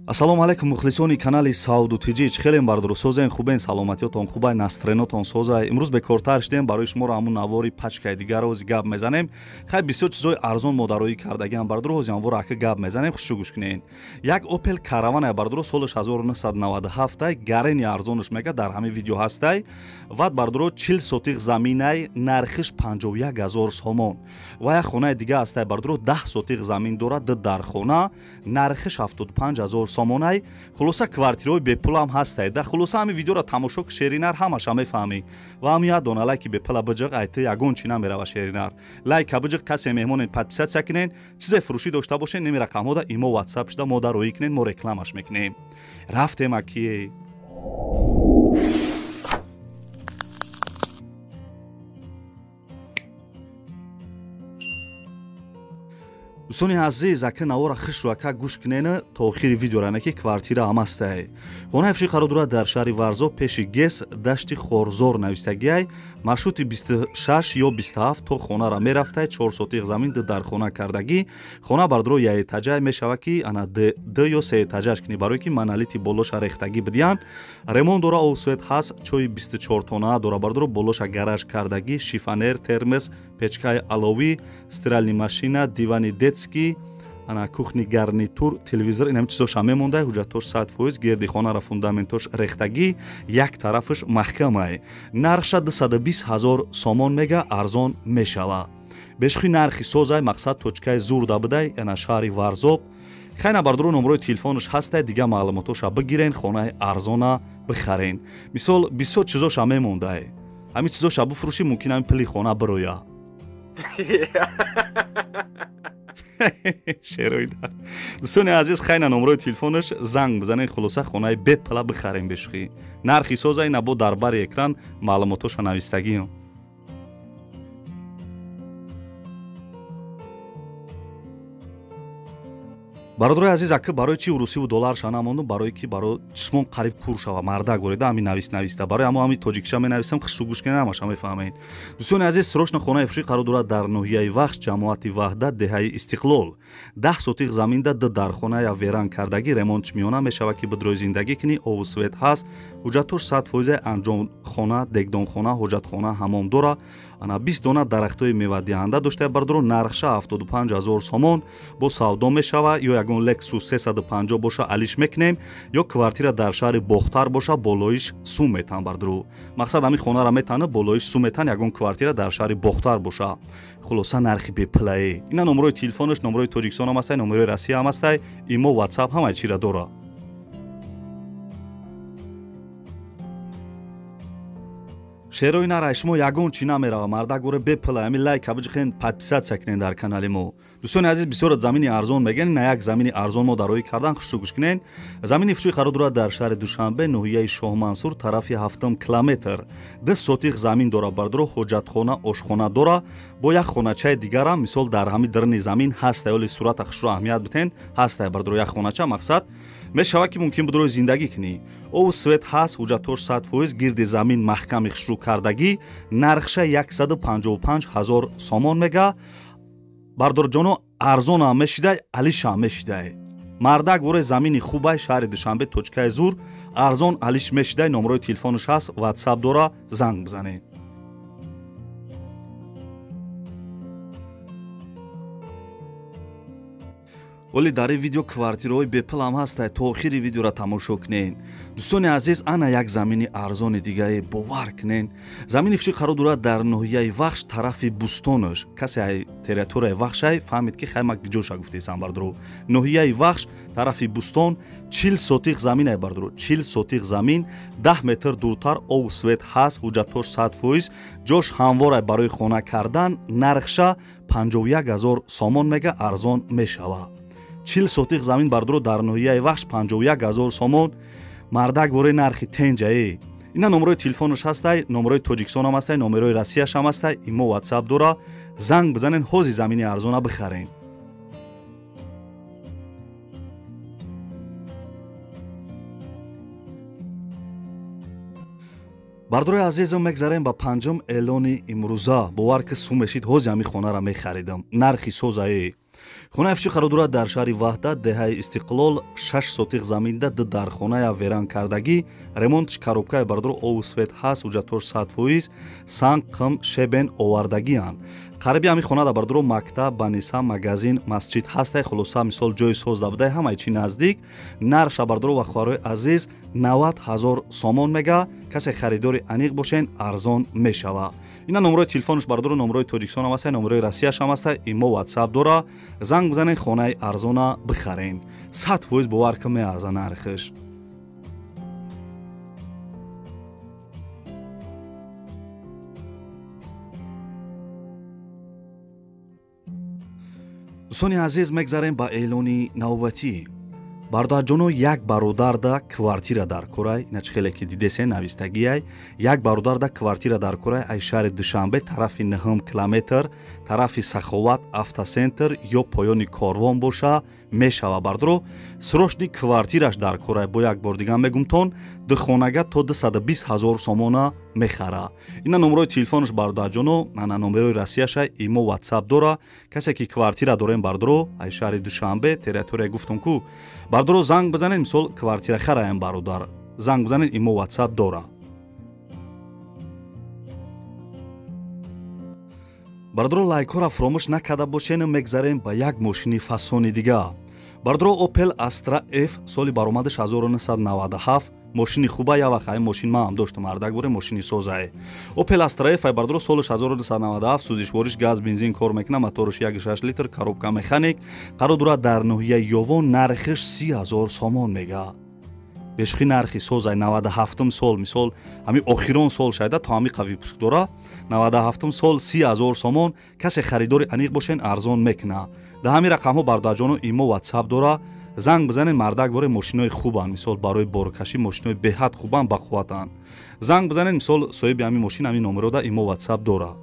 Ассалому алайкум мухлисони канали Сауду ТЖ. Чӣ хелем бардору созен, хубен, саломатиётон хубай, настренотон созай. Имрӯз бекортар шудем, барои шуморо ҳамун навори пачкаи дигарро ҳози гап мезанем. Хай бисёр чизои арзон модароӣ кардагиам бардору, ҳози ҳамворо ака гап мезанем, хушу гӯш кунед. Як Opel Caravan бардору солаш 1997 гарени арзонаш мега дар ҳамин видео ҳастай. Вад бардору 40 сотиқ заминай, нархиш 51 000 сомон. Ва як хонаи дига ҳастай бардору 10 сотиқ замин дорад, ду дархона, нархиш 75 000 сомонай. Хулоса квартираҳои бепулам ҳастай. Да хулоса ҳамин видеоро тамошо ки шеринар ҳамаша мефаҳмӣ. Ва ҳам як дона лайки бепула биҷиқ, айти ягон чӣ намерава шеринар. Лайка биҷиқ, касе меҳмонен подписаться кунен, чизе фурӯшӣ дошта бошен, ними рақамҳода имо WhatsApp шуда мо дароӣ кунен, мо рекламаш мекунем. Рафтем аки. Дӯстони азиз, ака навора хишро ака гӯш кунена то охири видеора, не ки квартира ҳам ҳастай. Хонаи фурӯшӣ қарор дорад дар шаҳри Варзоб, пеши ГЭС, дашти Хорзор навистагиай. Маршрути 26 ё 27 то хонара мерафтай, 4 сотиқ замин, ду дархона кардагӣ. Хона бардоро як этажай мешава ки ана д ё се этажаш кунӣ, барое ки монолити болоша рехтагӣ бидиҳанд. Ремонт дора, об свет ҳаст, чои 24 тонаа дора бардоро, болоша гараж кардагӣ, шифоньер, термос, печкаи аловӣ, стиральный машина, дивани детский, ана кухни гарнитур, телевизор, инам чизоша мемондай. Ҳуҷҷатош 100%, гирди хонара фундаментош рехтагӣ, як тарафаш маҳкамай. Нархша 220 000 сомон мега, арзон мешава. Бешухи нархи созай, мақсад точкаи зурда будай, ана шаҳри Варзоб. Хайна бардору номрои телефонаш ҳастай, дига маълумотоша бигирен, хонаи арзона бихарен. Мисол бисёр чизоша мемондай. Ҳамин чизоша бифурӯшӣ, мумкин ҳамин пули хона бироя. Шероидар. Дӯстони азиз, хайна номрои телефонаш занг бизанед, хулоса хонаи бепала бихарем бешухӣ. Нархи созай набо дар бари экран маълумотоша навистагиам. Бародарои азиз, ака барои чи урусиву долларша намондум? Барое ки баро чишмон қариб кур шава, мардак горида ҳамин навис нависта. Барои ҳамо ҳамин тоҷикиша менависам, хушу гӯш кунед, ҳамаша мефаҳмед. Дӯстони азиз, срочно хонаи фурӯшӣ қарор дорад дар ноҳияи Вахш, ҷамоати Ваҳдат, деҳаи Истиқлол. 10 сотиқ заминда, ду дархона, я веран кардагӣ, ремонтш миёна мешава ки бидрои зиндагӣ кунӣ, обу свет ҳаст, ҳуҷҷатош 100%, анҷомхона, дегдонхона, ҳоҷатхона, ҳамом дора. Ана 20 дона дарахтҳои мевадиҳанда дошта бардоро, нархша 75 000 сомон, бо савдо мешава. Ё ягон Lexus 350 боша алиш мекунем, ё квартира дар шаҳри Бохтар боша болоиш сум метан бардору. Мақсад ҳамин хонара метана, болоиш сум метан, ягон квартира дар шаҳри Бохтар боша. Хулоса нархи бепулае. Ина номрои телефонаш, номрои Тоҷикистон ҳам ҳастай, номрои Россия ҳам ҳастай, имо, WhatsApp ҳамаи чира дора. Шерои нарай шумо ягон чӣ намерава, мардак горе бепула, ҳамин лайка биҷиқен, подписаться кунен дар канали мо. Дӯстони азиз, бисёр замини арзон мегӯянд, на як замини арзон мо дароӣ кардан, хушу гӯш кунен. Замини фурӯшӣ қарор дорад дар шаҳри Душанбе, ноҳияи Шоҳмансур, тарафи 7 километр. 2 сотиқ замин дора бардоро, ҳоҷатхона, ошхона дора, бо як хоначаи дигарам, мисол дар ҳамин даруни замин ҳастай, оли сурата хушро аҳамият битен, ҳастай бардоро як хонача, мақсад мешава ки мумкин будрои зиндагӣ кунӣ. Обу свет ҳаст, ҳуҷҷатош 100%, гирди замин маҳками хушрӯ кардагӣ, нархша 155 000 сомон мега. Бардорҷоно, арзонам мешидай, алишам мешидай. Мардак вори замини хубай, шаҳри Душанбе, точкаи зур, арзон алиш мешидай, номрои телефонаш ҳаст, WhatsApp дора, занг бизанед. Оли дар ин видео квартираҳои бепулам ҳастай, то охири видеоро тамошо кунед. Дӯстони азиз, ана як замини арзони дигае, бовар кунед. Замини фурӯшӣ қарор дорад дар ноҳияи Вахш, тарафи Бӯстонаш. Касе ай территорияи Вахшай фаҳмид ки хай ма ҷоша гуфтесам бардоро. Ноҳияи Вахш, тарафи Бӯстон, 40 сотиқ замин ай бардоро, 40 сотиқ замин, 10 метр дуртар обу свет ҳаст, ҳуҷҷатош 100%, ҷош ҳамвор ай барои хона кардан, нархша 51 000 сомон мега, арзон мешава. 40 сотиқ замин бардоро дар ноҳияи Вахш 51 000 сомон, мардак бораи нархи тенҷае. Ина номрои телефонаш ҳастай, номрои Тоҷикистон ҳам ҳастай, номерои Россияш ҳам ҳастай, имо WhatsApp дора, занг бизанен, ҳози замини арзона бихарен. Бардорои азизам, мегзарем ба панҷум эълони имрӯза. Бовар ки сум мешид, ҳози ҳамин хонара мехаридам. Нархи созае. Хонаи фурӯшӣ қарор дорад дар шаҳри Ваҳдат, деҳаи Истиқлол, 6 сотиқ заминда, 2 дархоная веран кардагӣ, ремонтш коробкаи бародаро, ову свет ҳаст, ҳуҷҷатҳош 100%, санг, қим, шебен овардагианд. Қариби ҳамин хонада бародаро мактаб, баниса, магазин, масҷид ҳастай. Хулоса, мисол ҷои созда будай, ҳамаи чи наздик. Нархша бародаро ва хоҳарои азиз 90 ҳазор сомон мега. Касе харидори аниқ бошен, арзон мешава. Ина номерои телефонш бародаро, номерои Тоҷикистон ҳам ҳастай, номерои Россияш ҳам ҳастай, имо ватсап дора. Занг бизанен, хонаи арзона бихарен. 100% бовар ки меарза нархш. Дӯстони азиз, мегзарем ба эълони навбатӣ. Бародарҷоно, як бародарда квартира дар корай, ина чӣ хеле ки дидесе навистагиай, як бародарда квартира дар корай ай шаҳри Душанбе, тарафи 9 километр, тарафи Саховат автосентр ё поёни корвон боша мешава. Бардоро, срочный квартираш дар корай. Бо як бор дигар мегумтон, духонага то 220 ҳазор сомона мехара. Ина номерои телефонаш бародарҷоно, ана номерои Россияша, имо ватсап дора. Касе ки квартира дорем бардоро, ай шаҳри Душанбе, территория гуфтум ку, бардоро занг бизанед, мисол квартира хараем бародар, занг бизанед, имо ватсап дора. Бардоро, лайкҳоро фуромӯш накарда бошен. Мегзарем ба як мошини фасони дига. Бардоро, Opel Astra F, соли баромадаш 1997, мошини хуба. Я вақт ай мошин ман ҳам доштам, ардак боре мошини созае. Opel Astra F ай бардоро, солаш 1997, сӯзишвориш газ, бензин кор мекунад, мотораш 1.6 литр, коробка механик, қарор дорад дар ноҳияи Ёвон, нархиш 30 ҳазор сомон мега. Бешухи нархи созай, 97 сол, мисол ҳамин охирон сол шайда то ҳамин қави выпуск дора, 97 сол, 30 ҳазор сомон. Касе харидори аниқ бошен, арзон мекуна. Дар ҳамин рақамҳо бародарҷоно имо ватсап дора, занг бизанед. Мардак воре мошинои хубанд, мисол барои боркашӣ мошинои беҳад хубанд, бақувватанд. Занг бизанед, мисол соҳиби ҳамин мошин ҳамин номерода имо ватсап дора.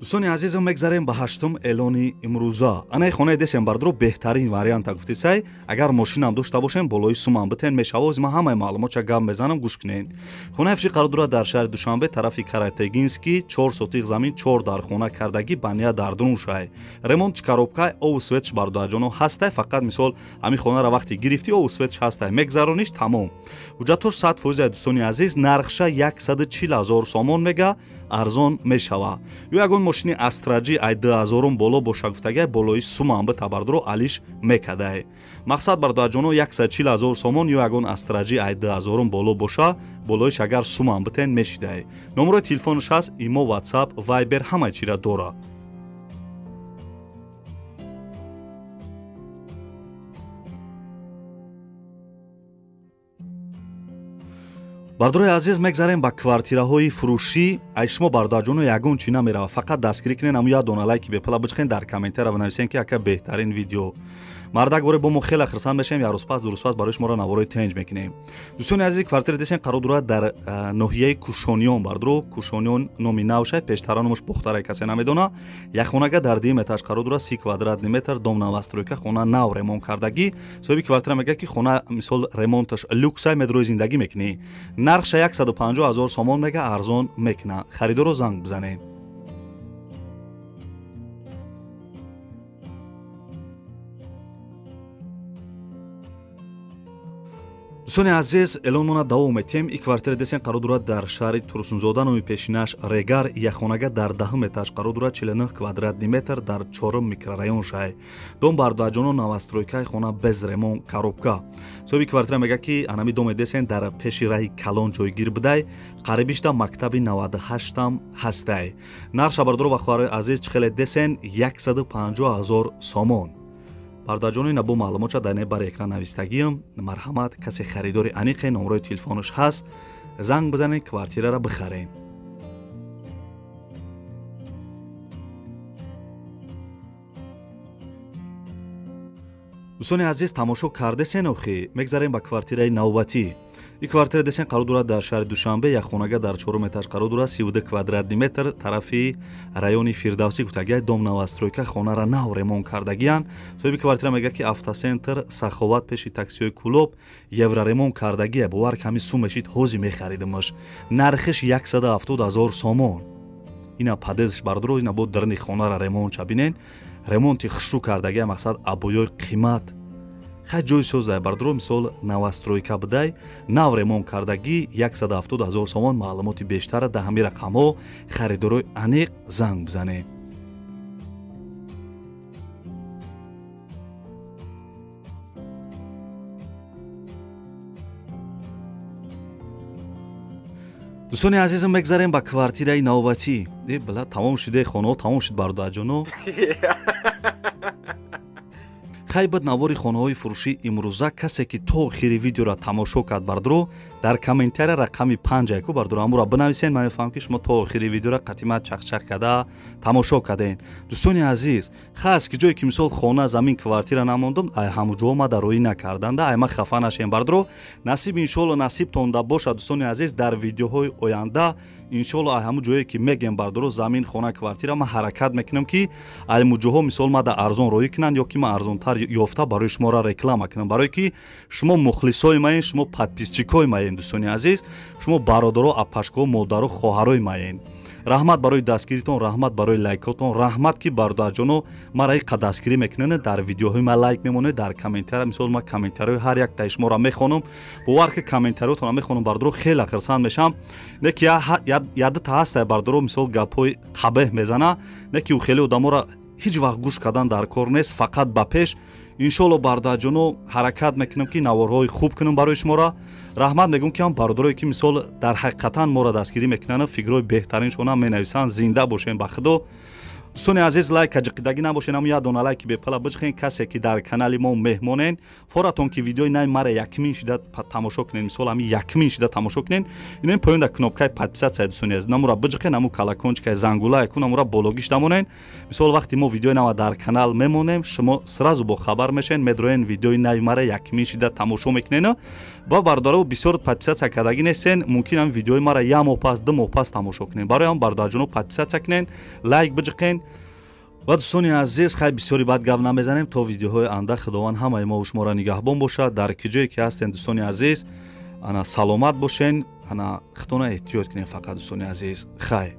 Дӯстони азизам, мегзарем ба ҳаштум эълони имрӯза. Анаи хонаи десем бардоро, беҳтарин варианта гуфтисай. Агар мошинам дошта бошем, болои сумам битен мешава. Оз ман ҳамаи маълумотша гап мезанам, гӯш кунед. Хонаи фурӯшӣ қарор дорад дар шаҳри Душанбе, тарафи Каратегинский, 4 сотиқ замин, 4 дархона кардагӣ, бания дар дунушай. Ремонтш коробкай, ову светш бародарҷоно ҳастай. Фақат мисол ҳамин хонара вақте гирифтӣ, ову светш ҳастай, мегзарониш, тамом. Ҳуҷҷатҳош 100%, дӯстони азиз, нархша 140 ҳазор сомон мега, арзон мешава. Ё ягон мошини Astra G ай 2000 боло боша гуфтагай, болои сумам бита бардоро, алиш мекадай. Мақсад бародарҷоно 140 ҳазор сомон ё ягон Astra G ай 2000 боло боша, болоиш агар сумам битен мешидай. Номерои телефонаш ҳаст, имо, ватсап, вайбер ҳамаи чира дора. Бардорои азиз, мегзарем ба квартираҳои фурӯшӣ. Ай шумо бародарҷоно ягон чӣ намерава, фақат дастгирӣ кунен, ҳамун як дона лайки бепала бичиқен, дар комментария бинависен ки ака беҳтарин видео. Мардак воре бо мо хеле хурсанд мешавем, як рӯз пас, ду рӯз пас барои шуморо наворои тенҷ мекунем. Дӯстони азиз, квартира десен қарор дорад дар ноҳияи Кушониён. Бардоро, Кушониён номи навшай, пештара номаш Бохтарай, касе намедона. Як хонага дар дуюм этаж қарор дорад, 30 квадратный метр, дом новостройка, хона нав ремонт кардагӣ. Соҳиби квартира мегӯяд ки хона мисол ремонташ люксай, медрои зиндагӣ мекунӣ. Нархша 150 ҳазор сомон мега, арзон мекуна. Харидоро занг бизанед. Дӯстони азиз, эълонмона давом метиҳем. И квартира десен қарор дорад дар шаҳри Турсунзода, номи пешинаш Регар, якхонага дар 10 этаж қарор дорад, 49 квадратный метр, дар 4 микрорайон шай. Дом бародарҷоно новостройкаи, хона без ремонт, коробка. Соҳиби квартира мегӯяд ки анами доме десен дар пеши раҳи калон ҷойгир будай, қарибишда мактаби 98-ам ҳастай. Нархша бародаро ва хоҳарои азиз чӣ хеле десен 150 ҳазор сомон. Бародарҷоно, ина бо маълумотша дар бар экран навистагиам. Марҳамат, касе харидори аниқе, номерои телефонаш ҳаст, занг бизанед, квартирара бихаред. Дӯстони азиз, тамошо кардесен охи, мегзарем ба квартираи навбатӣ. И квартира десен қарор дорад дар шаҳри Душанбе, як хонага дар чорум этаж қарор дорад, 32 квадратный метр, тарафи райони Фирдавсӣ гуфтагиай, дом новостройка, хонара нав ремонт кардагиянд. Соҳиби квартира мегӯяд, ки автоцентр Саховат пеши таксиҳои Кӯлоб евроремонт кардагия. Бовар ками сум мешид, ҳози мехаридимаш. Нархиш 170 000 сомон. Ина подъездш бардоро, ина бо дарни хонара ремонт чабинен. Ремонти хушрӯ кардагия, мақсад обоёи қимат. Хай ҷои создай бардоро, мисол новостройка будай, нав ремонт кардагӣ, 170 000 сомон. Маълумоти бештара дар ҳамин рақамҳо харидорои аниқ занг бизанед. Дӯстони азизм, мегзарем ба квартираи навбатӣ. Э била, тамом шуде хонаҳо, тамом шуд бародарҷоно. Хай буд навори хонаҳои фурӯшӣ имрӯза. Касе ки то охири видеоро тамошо кард бардоро, дар комментария рақами 5 яку бардоро амура бинависен. Ман мефаҳмам, ки шумо то охири видеоро қатима чақчақ карда тамошо кардем. Дӯстони азиз, хас ки ҷое ки мисол хона, замин, квартира намондум, ай ҳамуҷоҳо ма дароӣ накарданда, ай ма хафа нашем бардоро. Насиб иншоалло насибтонда бошад дӯстони азиз, дар видеоҳои оянда иншоалло ай ҳамун ҷое ки мегем бардоро, замин, хона, квартира, ман ҳаракат мекунам, ки ай муҷоҳо мисол ма да арзон роӣ кунанд ё ки ман арзонтар ёфта барои шуморо реклама кунам, барое ки шумо мухлисои маен, шумо подписчикои маен дӯстони азиз, шумо бародаро, апашкаҳо, модаро, хоҳарои маен. Раҳмат барои дастгиритон, раҳмат барои лайкотон, раҳмат ки бародарҷоно мара иқа дастгирӣ мекунед, дар видеоҳои ман лайк мемонед, дар комментария, мисол ман комментариҳои ҳар яктаи шуморо мехонам, бовар ки комментариҳотонро мехонам бардоро, хеле хурсанд мешавам. Не ки яддата ҳастай бардоро, мисол гапҳои қабеҳ мезана, не ки ӯ хеле одаморо ҳеҷ вақт гӯш кардан дар кор нест, фақат ба пеш. Иншоалло бародарҷоно ҳаракат мекунам, ки наворҳои хуб кунам барои шуморо. Раҳмат мегӯм, ки ҳам бародарое ки мисол дар ҳақиқатан моро дастгирӣ мекунанд, фикрҳои беҳтариншонам менависанд. Зинда бошем ба худо. Дӯстони азиз, лайк ҷиқидагӣ набошен, ҳамун як дона лайки бепала биҷиқен. Касе ки дар канали мо меҳмонен, форатон ки видеои нави мара якмин шида тамошо кунен, мисол ҳамин якмин шида тамошо кунен, инен поён дар кнопкаи подписаться дӯстони азиз намура биҷиқен, ҳамун колокольчикаи зангула якун намура бологиш дамонен. Мисол вақти мо видеои нава дар канал мемонем, шумо сразу бохабар мешен, медроен видеои нави мара якмин шида тамошо мекунен. Ва бародаро, бисёр подписаться кардагӣ нестен, мумкин ҳам видеои мара як моҳ пас, 2 моҳ пас тамошо кунен. Барои ҳам бародарҷоно подписаться кунен, лайк биҷиқен. Ва дӯстони азиз, хай бисёри бад гап намезанем, то видеоҳои анда худованд ҳамаи мо шуморо нигаҳбон бошад. Дар ки ҷое ки ҳастен дӯстони азиз, ана саломат бошен, ана худтона эҳтиёт кунен фақат дӯстони азиз. Хай.